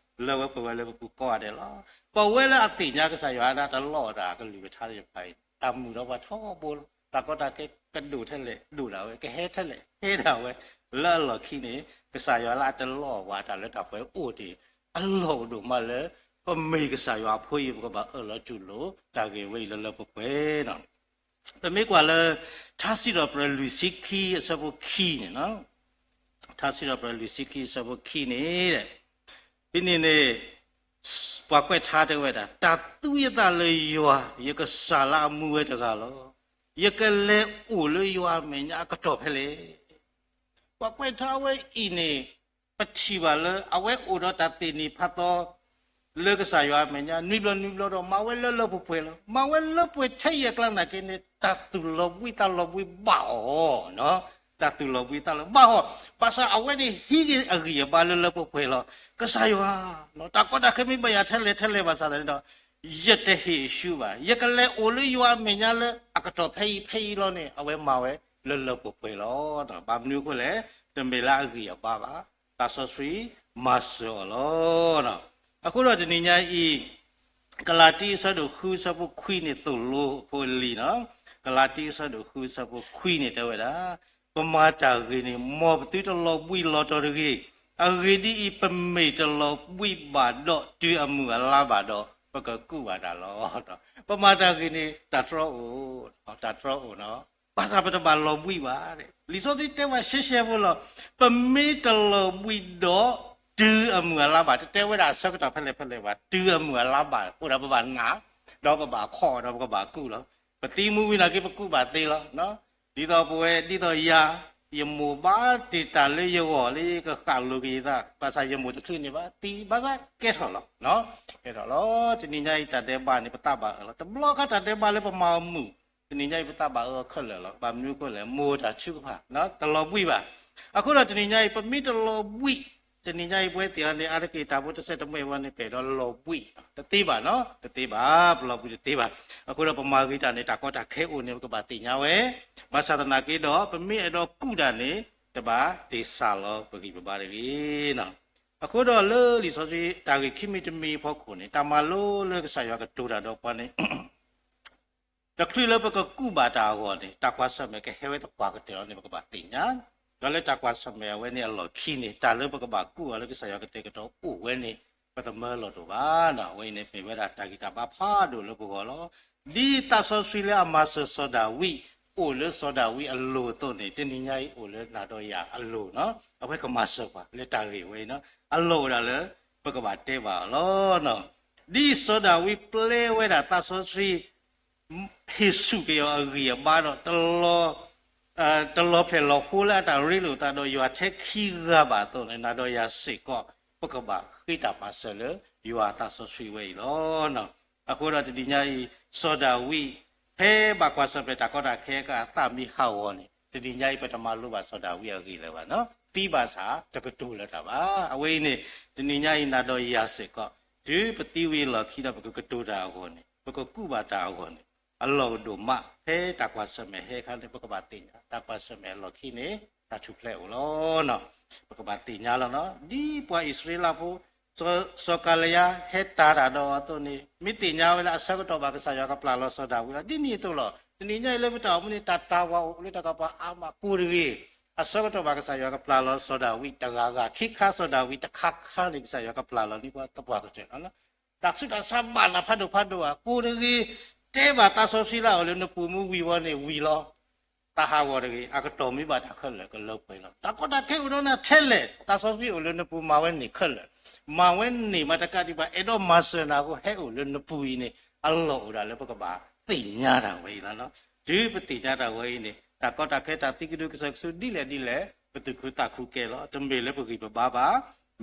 လၢဝဲပှဲၤဝဲလၢပပူၤကိးဂၤဒဲးလီၤ. ပဝဲလၢအသ့ၣ်ညါကစၢ်ယွၤဒၣ်တလီအီၣ်ဒၣ်အကလုၢ်ကထါသ့ၣ်တဖၣ်အံၤ တၢ်မုာ်ဒီးပှၤထီဘိလီၤ. တၢ်ကီတၢ်ခဲကဒိၣ်ထဲလဲၣ်ဒိၣ်ဒၣ်ဝဲ, ကဟဲထဲလဲၣ်ဟဲဒၣ်ဝဲ, လၢအလီၢ်ခံန့ၣ် ကစၢ်ယွၤလၢအတလီအီၣ်ပှၤတၢ်လၢတၢ်ပှဲၤအိၣ်တ့ၢ် အလီၢ်အိၣ်ဒိၣ်မးလၢ ပမ့ၢ်ကစၢ်ယွၤအဖိအံၤ ပကဘၣ်အၢၣ်လီၤတူၢ်လိာ် တၢ်ဂ့ၢ်ဝဲအံၤလၢလၢပှဲၤပှဲၤနီၤ. ပမ့ၢ်ကွၢ်လၢ ထါစံးထီၣ်ပတြၢၤလွံၢ်ဆံခံအဆၢဖိခံန့ၣ်နီၤ, ထါစံးထီၣ်ပတြၢၤလွံၢ်ဆံခံအဆၢဖိခံန့ၣ် ဖဲန့ၣ်န့ၣ် ပှၤကွဲးထါတဲဝဲဒၣ်, တၢ်သူယသးလၢယွၤ ယကစၢ်လၢအမူဝဲတဂၤလီၤ. ယကလဲၤအိၣ်လၢယွၤအမဲာ်ညါအကတီၢ်ဖဲလဲၣ်. ပှၤကွဲးထါအဝဲအံၤန့ၣ် ပထံၣ်ဘၣ်လၢအဝဲအိၣ်ဒီးတၢ်သ့ၣ်နီၣ်ဖးသီ လၢကစၢ်ယွၤအမဲာ်ညါ နွံဘျီနွံဘျီဒီး မၤဝဲလၢလၢပှဲၤပှဲၤလီၤ. မၤဝဲလၢပှဲၤထဲအံၤအကျါနာ်က့န့ၣ် တၢ်သူၣ်လီၤဘှံးသးလီၤဘှံးဘၣ်အီၤ, တၢ်သူၣ်လီၤဘှံးသးလီၤဘှံးဘၣ်အီၤ, ဘၣ်ဆၣ်အဝဲန့ၣ်ဟံးက့ၤအဂံၢ်အဘါလၢလၢပှဲၤပှဲၤလီၤ. ကစၢ်ယွၤ, တၢ်ကီတၢ်ခဲမ့ၢ်ဘၣ်ယၤထဲလဲၣ်ထဲလဲၣ်ဘၣ်ဆၣ်သနာ်ဒီး ယတဟ့ၣ်ဆူၣ်ဘၣ်, ယကလဲၤအိၣ်လၢယွၤအမဲာ်ညါလၢအကတီၢ်ဖဲအံၤဖဲအံၤလီၤန့ၣ် အဝဲမၤဝဲလၢလၢပှဲၤပှဲၤလီၤ. ဘၣ်မနုၤအဃိလဲၣ်, တမ့ၢ်လၢအဂံၢ်အဘါဘၣ်, သးစီဆှံမၤစၢၤအီၤလီၤ. အဃိဒီးတနံၤညါအံၤ ကလၤတံအဆၢဒိၣ်ဃုအဆၢဖိခွံန့ၣ်သိၣ်လိအဖိအလံၤနီၤ, ကလၤတံအဆၢဒိၣ်ဃုအဆၢဖိခွံန့ၣ်တဲဝဲဒၣ်, ပမၤတၢ်ဂ့ၤန့ၣ် မ်ပသုတလီၤဘှံးလီၤတီၤတဂ့ၤ. အဂ့ၢ်ဒ်အံၤ, ပမ့ၢ်တလီၤဘှံးဘၣ်ဒီးတုၤအမုၢ်အလါဘၣ်ဒီး ပကကူးဘၣ်တၢ်လီၤ. ပမၤတၢ်ဂ့ၤန့ၣ် တၢ်တြီအိၣ်, တၢ်တြီအိၣ်နီၤ, ဘၣ်ဆၣ်ပတဘၣ်လီၤဘှံးဘၣ်. လံာ်စီဆှံတဲဝဲရှဲရှဲဖိလီၤ, ပမ့ၢ်တလီၤဘှံးဒီးတုၤအမုၢ်အလါဘၣ်, တတဲဝဲဒၣ်အဆၢကတီၢ်ဖဲလဲၣ်ဖဲလဲၣ်ဘၣ်, တုၤအမုၢ်အလါဘၣ်, အိၣ်ဒီးပဘၣ်နာ်, ဒီးပဘၣ်ခီၣ်ဒီးပကဘၣ်ကူးလီၤ. ပသံမူဝံၤနာ်က့ ပကူၣ်ဘၣ်သ့လီၤ. ဒ်သိးပဝဲ ဒ်သိးယၤ, ယမိၢ်ဘၣ်တ့ၢ်တၢ်လၢယဂီၢ်လၢယကဃၣ်လိၤက့ၤယသး, ဘၣ်ဆၣ်ယမိၢ်တချုးန့ၢ်ဘၣ်, သံဘၣ်ဆၣ်ကဲထီၣ်လီၤ. ကဲထီၣ်လီၤ. တနံၤညါအံၤ တၢ်ဒဲးဘးန့ၣ် ပသးဘၣ်အၢလီၤ. တဘျီခါတၢ်ဒဲးဘးလၢပမၤအီၤမုာ်, တနံၤညါအံၤ ပသးဘၣ်အၢအီၤခဲလၢာ်လီၤ. ဘၣ်မနုၤအဃိလဲၣ်, မိၢ်တၢ်ထုကဖၣ် တလီၤဘှံးဘၣ်. အဃိဒီးတနံၤညါအံၤ ပမ့ၢ်တလီၤဘှံး, တနံၤညါအံၤ ပဝဲသ့ၣ်အံၤန့ၣ် အါတက့ၢ်တၢ်ဖိတစဲးတမှဲဝဲန့ၣ် ပအဲၣ်ဒိးလီၤဘှံး, တသ့ဘၣ်နီၤ, တသ့ဘၣ်, ပလီၤဘှံးတသ့ဘၣ်. အဃိဒီး ပမၤဂ့ၤတၢ်န့ၣ် တၢ်ကီတၢ်ခဲအိၣ်န့ၣ် ပကဘၣ်သ့ၣ်ညါဝဲ, ဘၣ်ဆၣ်သနာ်က့ဒီး ပမ့ၢ်အဲၣ်ဒိးကူၣ်တၢ်န့ၣ် တဘၣ်တ့ၢ်စၢ်လီၤပဂံၢ်ပဘါတဂ့ၤနီၤ. အဃိဒီးလၢလံာ်စီဆှံ တၢ်ဂ့ၢ်ခံမံၤတမံၤအဖီခိၣ်န့ၣ် တၢ်မၤလိလၢကစၢ်ယွၤကတိၤတၢ်ဒီးပှၤန့ၣ် တချုးလၢပကကူၣ်ဘၣ်တၢ်အဂီၢ်န့ၣ် တၢ်ကွၢ်ဆၢၣ်မဲာ်ကဟဲဝဲသပှၢ်ကတၢၢ်လီၤန့ၣ် ပကဘၣ်သ့ၣ်ညါ, ဒီးလၢတၢ်ကွၢ်ဆၢၣ်မဲာ်အဝဲန့ၣ်အလီၢ်ခံန့ၣ် တၢ်လၢပကဘၣ်ကူၣ်အီၤလၢကစၢ်ယွၤကတဲာ်ကတီၤအိၣ်ဝဲန့ၣ် ပသမၢလီၤတိၢ်ဘၣ်နီၤ. အဝဲအံၤန့ၣ်မ့ၢ်ဝဲဒၣ်တၢ်ဂံၢ်တၢ်ဘါဖးဒိၣ်လၢပဂီၢ်လီၤ. ဒ်သးစီဆှံလၢအမၤစၢၤစီၤဒၤဝံး အိၣ်လၢစီၤဒၤဝံးအလိၤအသိးန့ၣ် တနံၤညါအံၤအိၣ်လၢနၤဒီးယၤအလိၤနီၤ. အဝဲကမၤစၢၤပှၤလၢတၢ်ဂ့ၢ်ဝဲအံၤနီၤ အလီၢ်အိၣ်ဒၣ်လၢ ပကဘၣ်တဲဘၣ်အီၤလီၤ. ဒ်စီၤဒၤဝံးပျဲဝဲဒၣ်သးစီဆှံ ဟ့ၣ်ဆူၣ်က့ၤအီၤအဂံၢ်အဘါဒီး တလီၤဖျဲၣ်လီၤဃိလၢအတၢ်ရ့လိာ်သးဒီးယွၤထဲခံဂၤဘၣ်အသိးန့ၣ် နၤဒီးယၤစ့ၢ်ကီး ပကဘၣ်ဃ့တၢ်မၤစၢၤလၢယွၤအသးစီဆှံဝဲအံၤလီၤ. အဃိဒီးတနံၤညါအံၤ စီၤဒၤဝံး ဖဲဘၣ်ကွၢ်ဆၢၣ်မဲာ်တၢ်ကီတၢ်ခဲအခါ အသးမံဟးဂီၤန့ၣ် တနံၤညါအံၤ ပတမၤလိဘၣ်စီၤဒၤဝံးအဂ့ၢ်လၢၤဘၣ်နီၤ. သံဘၣ်ဆၣ် တကတိၤလၢၤတၢ်ဘၣ်. အဝဲအံၤန့ၣ် တနံၤညါအံၤ နၤဒီးယၤစ့ၢ်ကီး တုၤပသံဝံၤအလီၢ်ခံဒီး ပကကတိၤတၢ်အဂီၢ်န့ၣ် ပကကူၣ်ဘၣ်တၢ်အဂီၢ်န့ၣ် အလီၢ်အိၣ်ဒိၣ်မး. ဖဲတၢ်ကွၢ်ဆၢၣ်မဲာ်ဟဲအခါန့ၣ် ပကဘၣ်သ့ၣ်ညါ တၢ်ကွၢ်ဆၢၣ်မဲာ်အလီၢ်ခံန့ၣ် တၢ်ထူၣ်ဖျဲးအိၣ်လီၤ. ပကဘၣ်သ့ၣ်ညါလီၤနီၤ. ဒ်ပှၤအံၣ်စရ့လးဖိ စီၤကၤလယါဟဲတၢ်တၢ်ဒီးအသိးန့ၣ် မ့ၢ်သ့ၣ်ညါဝဲလၢအဆၢကတီၢ်ဘၣ် ကစၢ်ယွၤကပျၢ်လီၤစီၤဒၤဝံးလီၤ. ဒ်န့ၣ်အသိးလီၤ. တနံၤညါအံၤလၢပတၢ်အိၣ်မူန့ၣ် တၢ်တၢ်ဝးအိၣ်လၢတၢ်ကပၤအါမးကိးတဂ့ၤ. အဆၢကတီၢ်ဘၣ် ကစၢ်ယွၤကပျၢ်လီၤစီၤဒၤဝံးတဂၤဂၤ ခံခါစီၤဒၤဝံးတခါခါန့ၣ် ကစၢ်ယွၤကပျၢ်လီၤန့ၢ်ပှၤသပှၢ်ကတၢၢ်လီၤ. တၢ်ဆူးတၢ်ဆါဘၣ်နၤဖးဒိၣ်ဖးဒိၣ်ဧါ ကိးတဂ့ၤ. တဲဘၣ်သးစီဆှံလၢအအိၣ်လၢနပူၤမ့ၢ်ဝံၤဝဲန့ၣ် ဝံၤလီၤ. တၢ်ဟးဂီၤတဂ့ၤ အကတီၢ်မ့ၢ်ဘၣ်တၢ်ခဲလၢာ်ကလၢပှဲၤလီၤ. တၢ်ကီတၢ်ခဲအိၣ်ဒီးနၤထဲလဲၣ် သးစီဆှံအိၣ်လၢနပူၤမၤဝဲန့ၣ်ခဲလၢာ်. မၤဝဲန့ၣ်မးတကးဒံးဘၣ် အဲၣ်ဒိးမၤစၢၤနၤအဃိ ဟဲအိၣ်လၢနပူၤအံၤန့ၣ် အလီၢ်အိၣ်ဒၣ်လၢပကဘၣ်သ့ၣ်ညါတၢ်ဝဲအံၤလီၤ. တုၤပသ့ၣ်ညါတၢ်ဝဲအံၤန့ၣ် တၢ်ကီတၢ်ခဲတၢ်သံကဒုကစၢၢ်ကဆူဒ်လဲၣ်ဒ်လဲၣ် ပသူၣ်ခုသးခုကဲလီၤ. တမ့ၢ်လၢပဂံၢ်ပဘါဘၣ်,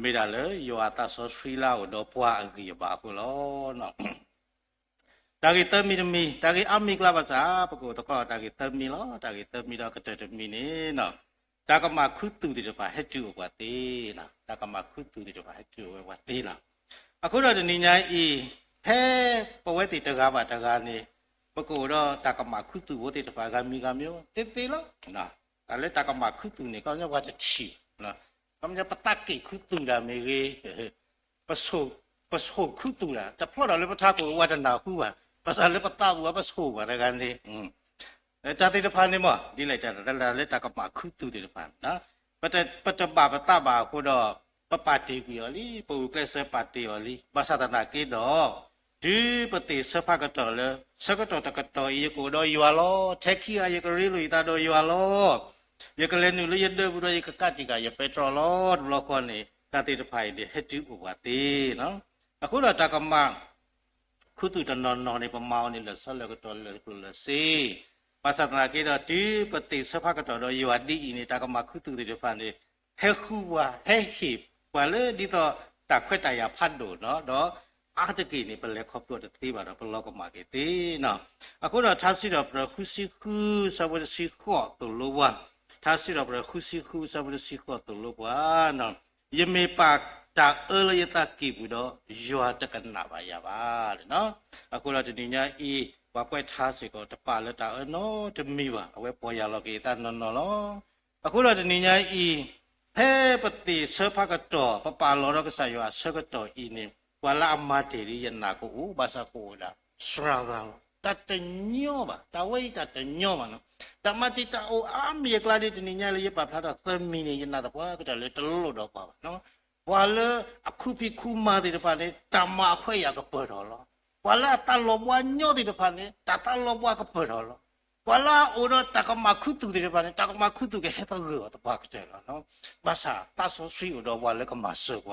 မ့ၢ်ဒၣ်လၢယွၤအသးစီဆှံလၢအအိၣ်ဒီးပှၤအဂံၢ်အဘါအဃိလီၤ. တၢ်ဂ့ၢ်သၢမံၤတမံၤ, တၢ်ဂ့ၢ်အါမံၤကျါဘၣ်ဆၣ် ပကအိၣ်သကိးတၢ်ဂ့ၢ်သၢမံၤလီၤ. တၢ်ဂ့ၢ်သၢမံၤဒီးကတၢၢ်တမံၤန့ၣ် တၢ်ကမၣ်ခူသူၣ်သ့ၣ်တဖၣ်ဟဲတုၤအိၣ်ပှၤသ့လီၤ. တၢ်ကမၣ်ခူသူၣ်သ့ၣ်တဖၣ်ဟဲတုၤအိၣ်ဝဲပှၤသ့လီၤ. အဃိဒီးတနံၤညါအံၤ ဖဲပဝဲသ့ၣ်တဂၤဘၣ်တဂၤန့ၣ် ပကအိၣ်ဒီးတၢ်ကမၣ်ခူသူၣ်ဖိသ့ၣ်တဖၣ်ဂၤမံၤဂၤမံၤသ့သ့လီၤ. တၢ်လၢတၢ်ကမၣ်ခူသူၣ်န့ၣ် ခီပညီပှၤတထံၣ်, ခီပညီပသးက့ၣ်ခူသူၣ်တၢ်မ့ၢ်ဂ့ၤ ပဆိၣ်ခူသူၣ်တၢ် တဖျီဒီးလၢပထးခိၣ်ဝဲတနၢ်ဟူဘၣ်, ဘၣ်ဆၣ်လၢပသးပူၤအပဆိၣ်ဘၣ်တဂၤန့ၣ် တၢ်သ့ၣ်တဖၣ်န့ၣ်မ့ၢ် ဒ်လဲၣ်တၢ်လၢတၢ်ကမၣ်ခူသူၣ်သ့ၣ်တဖၣ်န့ၣ် ပတဘၣ်ပသးဘၣ်အဃိဒီး ပပာ်တ့ၢ်ကွံာ်အီၤလံ, ပဂုာ်ကျဲးစၢးပာ်တ့ၢ်အီၤလံ. ဘၣ်ဆၣ်သနာ်က့ဒီး တုၤပသ့ၣ်ဆၢဖးကတီၢ်လၢ ဆၢကတီၢ်တကတီၢ်အံၤ ယကအိၣ်ဒီးယွၤလီၤ. ထဲခံဂၤယကရ့လိာ်ယသးဒီးယွၤလီၤ. ယကလဲၤနုာ်လၢယဒၢးပူၤဒီးယကကးတံာ်ဃာ်ယပဲတြီလီၤ. တဘျီဃီန့ၣ် တၢ်သ့ၣ်တဖၣ်အံၤန့ၣ် ဟဲတုၤအိၣ်ပှၤသ့လီၤ. အဃိဒီးတၢ်ကမၣ် ခူသူၣ်တနီၤနီၤန့ၣ် ပမၤအီၤန့ၣ် လၢာ်ဆၢလၢာ်ကတီၢ်လၢာ်ကျိၤလၢာ်စ့, ဘၣ်ဆၣ်သနာ်က့ဒီး တုၤပသ့ၣ်ဆၢဖးကတီၢ်ဒီးယွၤဒ်အံၤန့ၣ် တၢ်ကမၣ်ခူသူၣ်သ့ၣ်တဖၣ်န့ၣ် ဟဲဃုပှၤ ဟဲဟ့ၣ်ပှၤလၢဒ်သိးတၢ်ခွဲးတၢ်ယာ်ဖးဒိၣ်နီၤ, ဒီးအါတက့ၢ်န့ၣ် ပလဲၤခီဖျိတသ့ဘၣ်ဒီး ပလီၤကမၣ်က့ၤသ့နီၤ. အဃိဒီးထါစံးထီၣ်ပတြၢၤဃုဆံဃု ဆၢဖိတဆံဃိးသိၣ်လိပှၤ, ထါစံးထီၣ်ပတြၢၤဃုဆံဃု ဆၢဖိတဆံဃိးသိၣ်လိပှၤ ယမ့ၢ်ပာ်တၢ်အၢလၢယသးကံၢ်ပူၤဒီး ယွၤတကနၣ်ဘၣ်ယၤဘၣ်. အဃိဒီးတနံၤညါအံၤ ပှၤကွဲးထါစ့ၢ်ကီး တပာ်လၢတၢ်အၢနီတမံၤဘၣ်, အဝဲပီၢ်ယၢ်လီၤက့ၤအသးနီၢ်နီၢ်လီၤ. အဃိဒီးတနံၤညါအံၤ ဖဲပသ့ၣ်ဆၢဖးကတီၢ် ပပာ်လီၤဒီးကစၢ်ယွၤအဆၢကတီၢ်အံၤန့ၣ် ပှၤလၢအမၤတ့ၢ်လံယနာ်ကအိၣ်, ဘၣ်ဆၣ်ကအိၣ်ဝဲဒၣ် စှၤဂၤလီၤ. တၢ်တညီဘၣ်, တၢ်ဝဲအံၤတၢ်တညီဘၣ်နီၤ. တၢ်မၤတ့ၢ်တၢ်အိၣ်အါမံၤအကျါဒ်တနံၤညါလၢယပာ်ဖျါထီၣ်သၢမံၤန့ၣ် ယနာ်သပှၢ်ကတၢၢ်လၢတလိၣ်ဒီးပှၤဘၣ်နီၤ. ပှၤလၢအခူၣ်ဖံးခူၣ်မၤသ့ၣ်တဖၣ်န့ၣ် တၢ်မၤအခွဲးယာ်ကပၢၢ်ထီၣ်လီၤ. ပှၤလၢအသးလီၤဘှါညီသ့ၣ်တဖၣ်န့ၣ် တၢ်သးလီၤဘှါကပၢၢ်ထီၣ်လီၤ. ပှၤလၢအအိၣ်ဒီးတၢ်ကမၣ်ခူသူၣ်သ့ၣ်တဖၣ်န့ၣ် တၢ်ကမၣ်ခူသူၣ်ကဟဲသဂၢၢ်အီၤသပှၢ်ကတၢၢ်လီၤ. ဘၣ်ဆၣ်သးစီဆှံအိၣ်ဒီးပှၤလၢကမၤစၢၤပ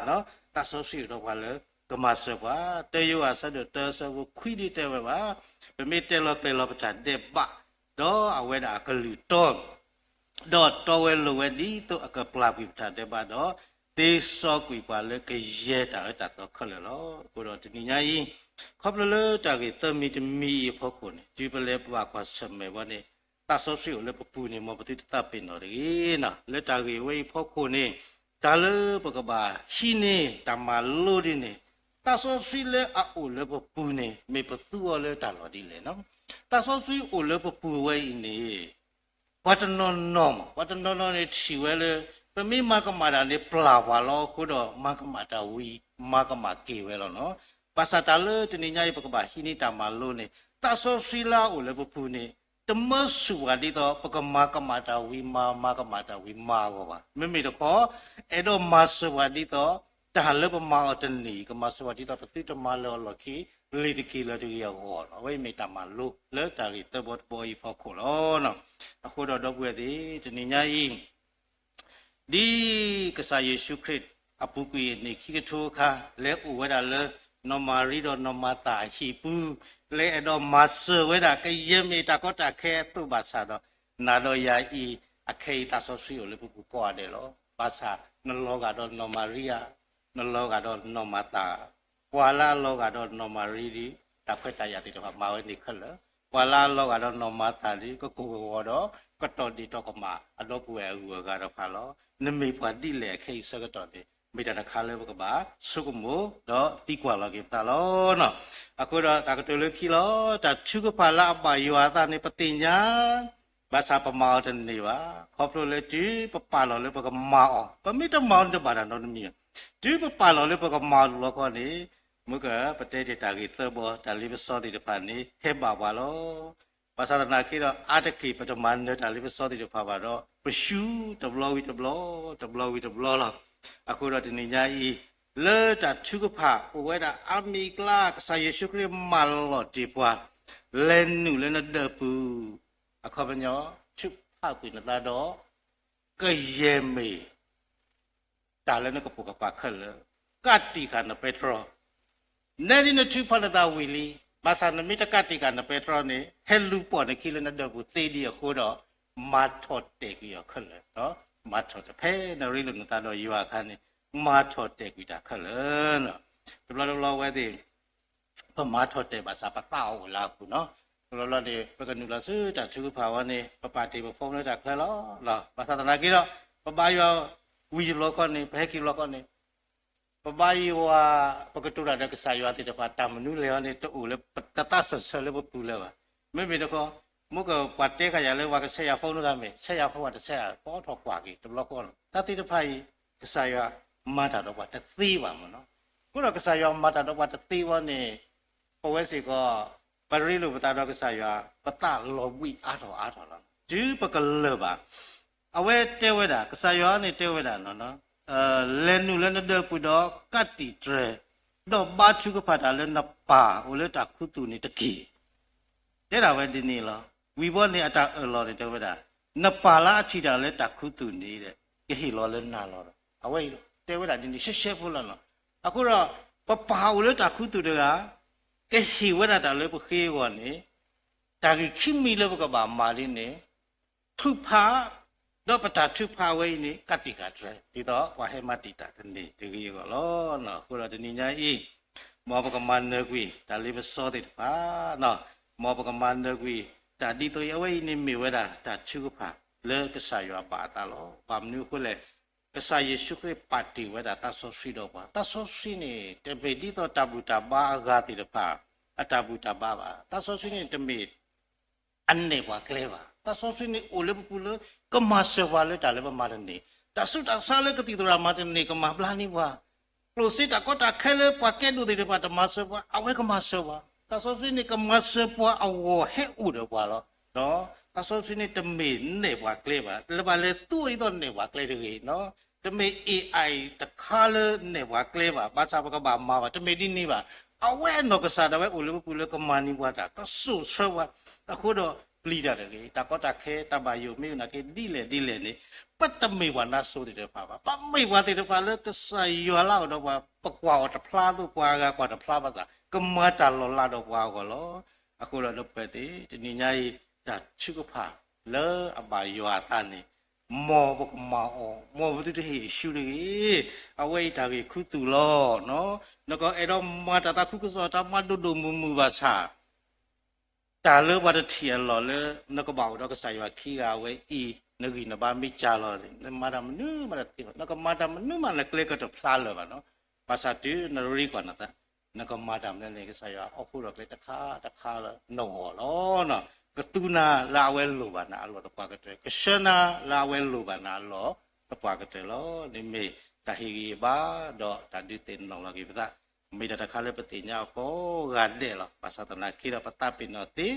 ှၤ, သးစီဆှံအိၣ်ဒီးပှၤလၢ ကမၤစၢၤပှၤ, တၢယိၤဟၣ်အဆၢဒိၣ်တၢအဆၢဖိခွံဒ်တဲဝဲဘၣ်, ပမ့ၢ်တဲလီၤကျဲၤလီၤပတၢ်ဒဲးဘး, ဒီးအဝဲဒၣ်အကလုၢ်တီ ဒီးတီဝဲလိၤဝဲဒ်သိးအကပျၢ်ကွံာ်ပတၢ်ဒဲးဘးဒီး သ့စီကွံာ်ပှၤလၢကယဲၢ်တၢ်အၢတၢ်သီခဲလၢာ်လီၤ. အဃိဒီးတနံၤညါအံၤ, ခီဖျိလၢတၢ်ဂ့ၢ်သၢမံၤတမံၤအံၤအဖီခိၣ်န့ၣ် တုၤပလဲၤဘၣ်ကွၢ်ဆၢၣ်မဲာ်ဝဲန့ၣ်, သးစီဆှံအိၣ်လၢပပူၤန့ၣ် မ်ပသုတသးပ့ၤနီၣ်တဂ့ၤနီၤ. လၢတၢ်ဂ့ၢ်ဝဲအံၤအဖီခိၣ်န့ၣ်, တၢ်လၢပကဘၣ်ဟံးန့ၢ်တၢ်မၤလိဒ်န့ၣ်, သးစီဆှံလၢအအိၣ်လၢပပူၤန့ၣ် မ့ၢ်ပသူအီၤလၢတၢ်လီၢ်ဒ်လဲၣ်နီၤ. သးစီဆှံအိၣ်လၢပပူၤဝဲအံၤန့ၣ် ပှၤတနီၤနီၤမး, ပှၤတနီၤနီၤန့ၣ် ထံၣ်ဝဲလၢ ပမ့ၢ်မၤကမၣ်တၢ်န့ၣ် ပျၢ်ပှၤလီၤအဃိဒီး မၤကမၣ်တၢ်ဝံၤ မၤကမၣ်က့ၤဝဲလီၤနီၤ. ဘၣ်ဆၣ်တၢ်လၢတနံၤညါအံၤ ပကဘၣ်ဟံးန့ၢ်တၢ်မၤလိန့ၣ် သးစီဆှံလၢအအိၣ်လၢပပူၤန့ၣ် တမၢဆူၣ်ပှၤဒ်သိး ပကမၤကမၣ်တၢ်ဝံၤမၤ မၤကမၣ်တၢ်ဝံၤမၤအဂီၢ်ဘၣ်. မ့မ့ၢ်တခီ အဲၣ်ဒိးမၤစၢၤပှၤဒ်သိး တၢ်လၢပမၤအီၤတန့ၢ် ကမၤစၢၤပှၤဒ်သိး ပသုတမၤလၢအီၤလီၢ်ခံ လ့ၤတက့ၤလၢၤတဂ့ၤအဂီၢ်နီၤ. အဝဲအံၤမ့ၢ်တၢ်မၤလိလၢတၢ်ဂ့ၢ်သၢဘီတဘီအံၤအဖီခိၣ်လီၤ. အဃိဒီးဒီပုၢ်ဝဲၢ်သ့ၣ်, တနံၤညါအံၤ ဒ်ကစၢ်ယ့ၣ်ၡူးခရံာ်အပူၤကွံာ်အနံၣ်ခံကထိအခါ လဲၤအိၣ်ဝဲဒၣ်လၢ နီၢ်မၤရံဒီးနီၢ်မၤသၤအဟံၣ်ပူၤ, လဲၤအဲၣ်ဒိးမၤစၢၤဝဲဒၣ် ကယဲၢ်မ့ၢ်တၢ်ကီတၢ်ခဲအသိးဘၣ်ဆၣ်ဒီး, နၤဒီးယၤအံၤ အခဲအံၤသးစီဆှံအိၣ်လၢပပူၤကိးဂၤဒဲးလီၤ. ဘၣ်ဆၣ်နလီၤဂာ်ဒီးနီၢ်မၤရံဧါ, နလီၤဂာ်ဒီးနီၢ်မၤသၤ, ပှၤလၢအလီၤဂာ်ဒီးနီၢ်မၤရံဒီး တၢ်ခွဲးတၢ်ယာ်သ့ၣ်တဖၣ်မၤဝဲန့ၣ်ခဲလၢာ်, ပှၤလၢအလီၤဂာ်ဒီးနီၢ်မၤသၤဒီး ကကိၢ်ကဝီၤဒီး ကတီၢ်ဒ့ၣ်တီၢ်ကမၣ်အဒီပုၢ်ဝဲၢ်အဂုၤအဂၤတဖၣ်လီၤ. နမ့ၢ်ပှၤဒ်လဲၣ်အခဲအံၤဆၢကတီၢ်န့ၣ် မ့ၢ်တၢ်တခါလၢပကဘၣ်ဆိကမိၣ်ဒီးသံကွၢ်လီၤက့ၤပသးလီၤ. အဃိဒီးတၢ်ကတိၤလၢခံလီၤ, တၢ်ထုကဖၣ်လၢအဘၣ်ယွၤအသးန့ၣ် ပသ့ၣ်ညါ ဘၣ်ဆၣ်ပမၤအီၤတန့ၢ်ဘၣ်. ခီဖျိလၢတုၤပပာ်လီၤလၢပကမၤအီၤ, ပမ့ၢ်တမၤအီၤန့ၣ်တဘၣ်တၢ်နီတမံၤဘၣ်. တုၤပပာ်လီၤလၢပကမၤအီၤတဘျီဃီန့ၣ်, မ့ၢ်ကပတဲတ့ၢ်တၢ်ဂ့ၢ်သၢဘီ တၢ်လ့ပစီသ့ၣ်တဖၣ်န့ၣ် ဟဲဘၣ်ပှၤလီၤ. ဘၣ်ဆၣ်သနာ်က့ဒီး အါတက့ၢ်ပတမၤနၢၤတၢ်လ့ပစီသ့ၣ်တဖၣ်ဘၣ်ဒီး ပရှုံးတဘျီဝံၤတဘျီ, တဘျီဝံၤတဘျီလီၤ. အဃိဒီးတနံၤညါအံၤ, လၢတၢ်ထုကဖၣ်အိၣ်ဝဲဒၣ်အါမံၤအကျါ ကစၢ်ယ့ၣ်ၡူးခရံာ်မၢလီၤတ့ၢ်ပှၤ, လဲၤနုာ်လၢနဒၢးပူၤ, အခီပညီ, ထုကဖၣ်ကွံာ်နသးဒီး ကယဲၢ်မ့ၢ် တၢ်လၢနကပိာ်ကပၤခဲလၢာ်, ကးတံာ်ဃာ်နပဲတြီ, နဲဒ်နထုကဖၣ်နသးဝံၤလံ, ဘၣ်ဆၣ်နမ့ၢ်တကးတံာ်ဃာ်နပဲတြီန့ၣ် ဟဲလူၤပိာ်နခံလၢနဒၢးပူၤသ့ဒံးအဃိဒီး, မၤထီၣ်တဲာ်ကွံာ်အီၤခဲလၢာ်, မၤထီၣ်တဲာ်ဖဲနရ့လိာ်နသးဒီးယွၤအခါန့ၣ်, မၤထီၣ်တဲာ်ကွံာ်တၢ်ခဲလၢာ်, တဘျီတဘျီဝဲသ့ၣ် ပမၤထီၣ်တဲာ်ဘၣ်ဆၣ်ပသးအိၣ်လၢအပူၤနီၤ, တဘျီဘျီန့ၣ် ပကနုာ်လီၤဆူတၢ်ထုကဖၣ်ဝဲန့ၣ် ပပာ်တ့ၢ်ပဖီလၢတၢ်ချၢလီၤ, ဘၣ်ဆၣ်သနာ်က့ဒီး ပဘါယွၤဝံၤတဘျီဃီန့ၣ် ပဟဲက့ၤတဘျီဃီန့ၣ် ပဘါယွၤ ပကတိၤတၢ်ဒီးကစၢ်ယွၤသ့ၣ်တဖၣ် တၢ်မနုၤလဲၣ်အီၤန့ၣ် တအိၣ်လၢပတသးစၢၢ်ဆၢလၢပပူၤလၢၤဘၣ်. မ့မ့ၢ်တခီ, မ့ၢ်ကပှၤတဲဃာ်ယၤလၢပှၤကဆဲးယၤဖီတဂၤမ့ၢ် ဆဲးယၤဖီဝဲတဆဲး ပအိးထီၣ်ကွၢ်က့ၤတဘျီဃီန့ၣ် တၢ်သ့ၣ်တဖၣ်အံၤ ကစၢ်ယွၤမၤတၢ်ဒီးပှၤတသ့ဘၣ်မ့ၢ်နီၤ. အဃိဒီးကစၢ်ယွၤမၤတၢ်ဒီးပှၤတသ့ဘၣ်န့ၣ် ပဝဲစ့ၢ်ကီး ပရ့လိာ်ပသးဒီးကစၢ်ယွၤ ပသးလီၤဘှံးအါထီၣ်အါထီၣ်လီၤ. တုၤပကလၢာ်ဘၣ် အဝဲတဲဝဲဒၣ် ကစၢ်ယွၤန့ၣ်တဲဝဲဒၣ် လဲၤနုာ်လၢနဒၢးပူၤဒီးကးတံာ်တြဲၤ, ဒီးဘါထုကဖၣ်တၢ်လၢနပၢ်အိၣ်လၢတၢ်ခူသူၣ်န့ၣ်တက့ၢ်. တဲဒၣ်ဝဲဒ်န့ၣ်လီၤ. ဝံၤဘီန့ၣ်အတၢ်အၢၣ်လီၤန့ၣ်တဲဝဲဒၣ်, နပၢ်လၢအထံၣ်တၢ်လၢတၢ်ခူသူၣ်န့ၣ် ကဟ့ၣ်လီၤလၢနၤလီၤ. အဝဲအံၤတဲဝဲဒၣ်ဒ်န့ၣ် ရှဲရှဲဖိလီၤနီၤ. အဃိဒီး ပပၢ်အိၣ်လၢတၢ်ခူသူၣ်တဂၤ ကဟ့ၣ်ဝဲဒၣ်တၢ်လၢပဃ့အဂီၢ်န့ၣ် တၢ်ဂ့ၢ်ခံမံၤလၢပကဘၣ်မၤဒ်န့ၣ် ထုကဖၣ်, ဒီးပတၢ်ထုကဖၣ်ဝဲအံၤန့ၣ် ကးတံာ်ဃာ်တြဲၤ ဒ်သိးပှၤဟဲမၤတံာ်တာ်တန့ၢ်တဂ့ၤအဂီၢ်လီၤ. အဃိဒီးတနံၤညါအံၤ မ်ပကမၤနၢၤကွံာ်တၢ်လ့ပစီသ့ၣ်တဖၣ်, မ်ပကမၤနၢၤကွံာ်တၢ်ဒ်သိးအံၤ အဝဲအံၤန့ၣ်မ့ၢ်ဝဲဒၣ်တၢ်ထုကဖၣ်လၢကစၢ်ယွၤဘၣ်အသးလီၤ. ဘၣ်မနုၤအဃိလဲၣ်, ကစၢ်ယ့ၣ်ၡူးခရံာ်ပာ်တ့ၢ်ဝဲဒၣ်သးစီဆှံဒီးပှၤ, သးစီဆှံန့ၣ် တမ့ၢ်ဒ်သိးတၢ်ဘူၣ်တၢ်ဘါအဂၤသ့ၣ်တဖၣ် အတၢ်ဘူၣ်တၢ်ဘါဘၣ်. သးစီဆှံန့ၣ်တမ့ၢ် အနဲၣ်ပှၤကျဲဘၣ်. သးစီဆှံန့ၣ်အိၣ်လၢပပူၤလၢ ကမၤစၢၤပှၤလၢတၢ်လၢပမၤတန့ၢ်, တၢ်ဆူးတၢ်ဆါလၢကသံၣ်သရၣ်မၤတန့ၢ် ကမၤဘျါန့ၢ်ပှၤ, ကျိၣ်စ့တၢ်ကီတၢ်ခဲလၢပှၤကဲဒိၣ်သ့ၣ်တဖၣ်တမၤစၢၤပှၤ အဝဲကမၤစၢၤပှၤ. သးစီဆှံန့ၣ်ကမၤစၢၤပှၤအဂီၢ်ဟဲအိၣ်ဒီးပှၤလီၤ. သးစီဆှံန့ၣ်တမ့ၢ်နဲၣ်ပှၤကျဲဘၣ်, လၢဘၣ်လဲၤသူအီၤဒ်သိးနဲၣ်ပှၤကျဲတဂ့ၤ တမ့ၢ် AI တခါလၢနဲၣ်ပှၤကျဲဘၣ်, ဘၣ်ဆၣ်ပကဘၣ်မၤဘၣ်, တမ့ၢ်ဒ်န့ၣ်ဘၣ်. အဝဲအနီၢ်ကစၢ်ဒၣ်ဝဲအိၣ်လၢပပူၤလၢကမၤန့ၢ်ပှၤတၢ်, ကစိာ်ဆှၢပှၤ. အဃိဒီး ပျံၤတၢ်တဂ့ၤ, တၢ်ကီတၢ်ခဲတၢ်ဘၣ်ယိၣ်မ့ၢ်နာ်က့ဒ်လဲၣ်ဒ်လဲၣ်န့ၣ်, ပတမ့ၢ်ပှၤနါစိၤသ့ၣ်တဖၣ်ဘၣ်. ပမ့ၢ်ပှၤသ့ၣ်တဖၣ်လၢကစၢ်ယွၤလၢအအိၣ်ဒီးပှၤ, ပကွၢ်အီၤတဖျါအသိး ပှၤဂၤကွၢ်တဖျါဘၣ်ဆၣ် ကမၤတၢ်လီၤလးဒီးပှၤအဂီၢ်လီၤ. အဃိဒီးဒီပုၢ်ဝဲၢ်သ့ၣ်, တနံၤညါအံၤ တၢ်ထုကဖၣ်လၢအဘၣ်ယွၤအသးန့ၣ်, မ်ပကမၤအီၤ, မ်ပသုတဟ့ၣ်အၡူတဂ့ၤ, အဝဲအံၤတၢ်ဂ့ၢ်ခူသူၣ်လီၤ. နကအဲၣ်ဒိးမၤတၢ်သးခုကစီၣ် တၢ်မၤဒိၣ်ဒိၣ်မုၢ်မုၢ်ဘၣ်ဆၣ် တၢ်လၢပှၤတထံၣ်အလီၢ်လၢ နကဘၣ်အိၣ်ဒီးကစၢ်ယွၤခံဂၤအဝဲအံၤ, နဂံၢ်နဘါမ့ၢ်ကၢ်လီၤန့ၣ် နမၤတၢ်မနုၤမးတသ့ဘၣ်, နကမၤတၢ်မနုၤမးနကျဲကတဖျါလၢၤဘၣ်နီၤ. ဘၣ်ဆၣ်တုၤနရ့ကွၢ်နသး, နကမၤတၢ်မနုၤန့ၣ် ကစၢ်ယွၤအီၣ်ဃူဒီးကျဲတခါတခါလၢနဂီၢ်လီၤ. ကသူနၤလၢအဝဲလိၣ်ဘၣ်နၤအလီၢ်သပှၢ်ကတၢၢ်, ကဆှၢနၤလၢအဝဲလိၣ်ဘၣ်နၤအလီၢ်သပှၢ်ကတၢၢ်လီၤ. န့ၣ်မ့ၢ်တၢ်ဟ့ၣ်ဂံၢ်ဟ့ၣ်ဘါ ဒီးတၢ်ဒုးသ့ၣ်နီၣ်လီၤက့ၤပသး မ့ၢ်တၢ်တခါလၢပသ့ၣ်ညါအီၤကိးဂၤဒဲးလီၤ. ဘၣ်ဆၣ်သနာ်က့ဒီးပသးပ့ၤနီၣ်သ့,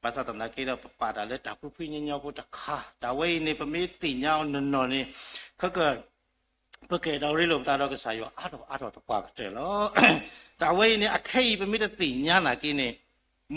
ဘၣ်ဆၣ်သနာ်က့ဒီးပပာ်တၢ်လၢတၢ်ဖှံဖှံညီညီဖိတခါ, တၢ်ဝဲအံၤန့ၣ် ပမ့ၢ်သ့ၣ်ညါအီၤနီၢ်နီၢ်န့ၣ်, ခဲက ပကအဲၣ်ဒိးရ့လိာ်ပသးဒီးကစၢ်ယွၤအါထီၣ်အါထီၣ်သပှၢ်ကတၢၢ်လီၤ. တၢ်ဝဲအံၤန့ၣ် အခဲအံၤပမ့ၢ်တသ့ၣ်ညါနာ်က့န့ၣ်,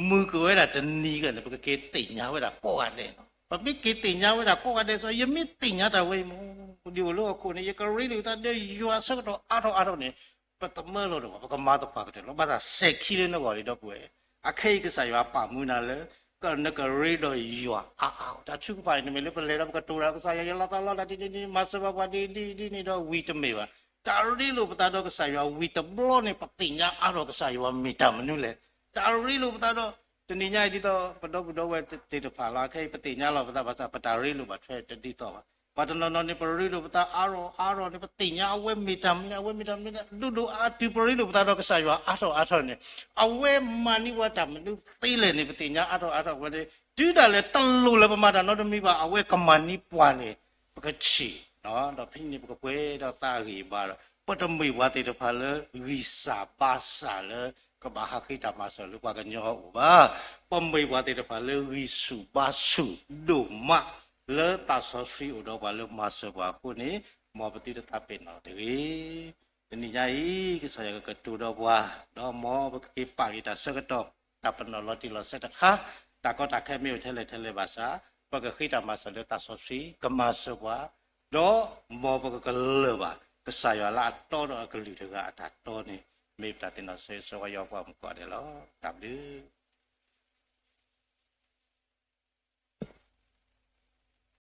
မုာ်က့ၤဝဲဒၣ်တနံၤဂ့ၤန့ၣ် ပကက့ၤသ့ၣ်ညါဝဲဒၣ်ကိးဂၤဒဲးလီၤ. ပမ့ၢ်က့ၤသ့ၣ်ညါဝဲဒၣ်ကိးဂၤဒဲးစ့ၢ် ယမ့ၢ်သ့ၣ်ညါတၢ်ဝဲအံၤမ့ၢ် ဒ်အိၣ်လၢဟီၣ်ခိၣ်န့ၣ် ယကရ့လိာ်သးဒီးယွၤဆၢကတီၢ်အါထီၣ်အါထီၣ်န့ၣ်, ပသမၢလီၤတဂီၢ် ပကမၤသပှၢ်ကတၢၢ်လီၤ. ဘၣ်ဆၣ်စဲၤခံလၢနဂီၢ်လံဒီပုၢ်ဝဲၢ်, အခဲအံၤကစၢ်ယွၤပာ်မူနၤလၢ နကရ့ဒီးယွၤအါအါဂီၢ်. တၢ်ထုကဖၣ်အံၤန့ၣ်မ့ၢ်လၢပလဲၤဒီးပကတိၤဒီးကစၢ်ယွၤ ယလီၤသးလီတၢ်ဒ်န့ၣ်ဒ်န့ၣ် မၤစၢၤပှၤပှၤဒ်ဒ်ဒ်န့ၣ်ဒီးဝံၤတမ့ၢ်ဘၣ်. တၢ်ရ့လိာ်ပသးဒီးကစၢ်ယွၤဝံၤတဘျီန့ၣ် ပသ့ၣ်ညါအါထီၣ်ကစၢ်ယွၤမ့ၢ်တၢ်မနုၤလဲၣ်. တၢ်ရ့လိာ်ပသးဒီး တနံၤညါအံၤဒ်သိးပဒီပုၢ်ဒီဝဲၢ်သ့ၣ်တဖၣ်လီၤ. အခဲအံၤပသ့ၣ်ညါလီၤပသးဘၣ်ဆၣ် ပတၢ်ရ့လိာ်ဘၣ်ထွဲတဒ်သိးဘၣ်. ပှၤတနီၤနီၤန့ၣ် ပရ့လိာ်ပသးအါထီၣ်အါထီၣ်န့ၣ် ပသ့ၣ်ညါအဝဲမ့ၢ်တၢ်မနုၤ အဝဲမ့ၢ်တၢ်မနုၤန့ၣ် ဒိၣ်ဒိၣ်အါ တုၤပရ့လိာ်ပသးဒီးကစၢ်ယွၤအါထီၣ်အါထီၣ်န့ၣ် အဝဲမၤန့ၢ်ပှၤတၢ်မနုၤသ့လဲၣ်န့ၣ် ပသ့ၣ်ညါအါထီၣ်အါထီၣ်ဝဲန့ၣ် တုၤဒၣ်လဲာ်တလိၣ်လၢပမၤတၢ်နီတမံၤဘၣ် အဝဲကမၤန့ၢ်ပှၤန့ၣ် ပကထံၣ် ဒီးဖဲန့ၣ်ပကပှဲၤဒီးသးအဂံၢ်အဘါဒီး ပတမ့ၢ်ပှၤသ့ၣ်တဖၣ်လၢဂံၢ်စၢ်ဘါစၢ်လၢ ကဘၣ်ဟးဃ့တၢ်မၤစၢၤလၢပှၤကညီအအိၣ်ဘၣ်. ပမ့ၢ်ပှၤသ့ၣ်တဖၣ်လၢဂံၢ်ဆူၣ်ဘါဆူၣ်ဒိၣ်မး လၢသးစီဆှံအိၣ်ဒီးပှၤလၢမၤစၢၤပှၤအဃိန့ၣ် မ်ပသုတသးပ့ၤနီၣ်တဂ့ၤ. တနံၤညါအံၤ ကစၢ်ယွၤကကတိၤဒီးပှၤ ဒီးမ်ပကက့ၤပာ်က့ၤတၢ်ဆၢကတီၢ် တၢ်ပနီၣ်လီၤတံၢ်လီၤဆဲးတခါ, တၢ်ကီတၢ်ခဲမ့ၢ်အိၣ်ထဲလဲၣ်ထဲလဲၣ်ဘၣ်ဆၣ် ပကဃ့တၢ်မၤစၢၤလၢသးစီဆှံ ကမၤစၢၤပှၤ, ဒီးမ်ပကကလၢာ်ဘၣ် ကစၢ်ယွၤလၢအတီဒီးအကလုၢ်တဂၤအတၢ်တီန့ၣ် မ့ၢ်ပတၢ်သ့ၣ်နီၣ်ဆၢဂ့ၤဆၢဝါယွၤပှၤမုၣ်ကိးဂၤဒဲးလီၤ. တၢ်ဘျုး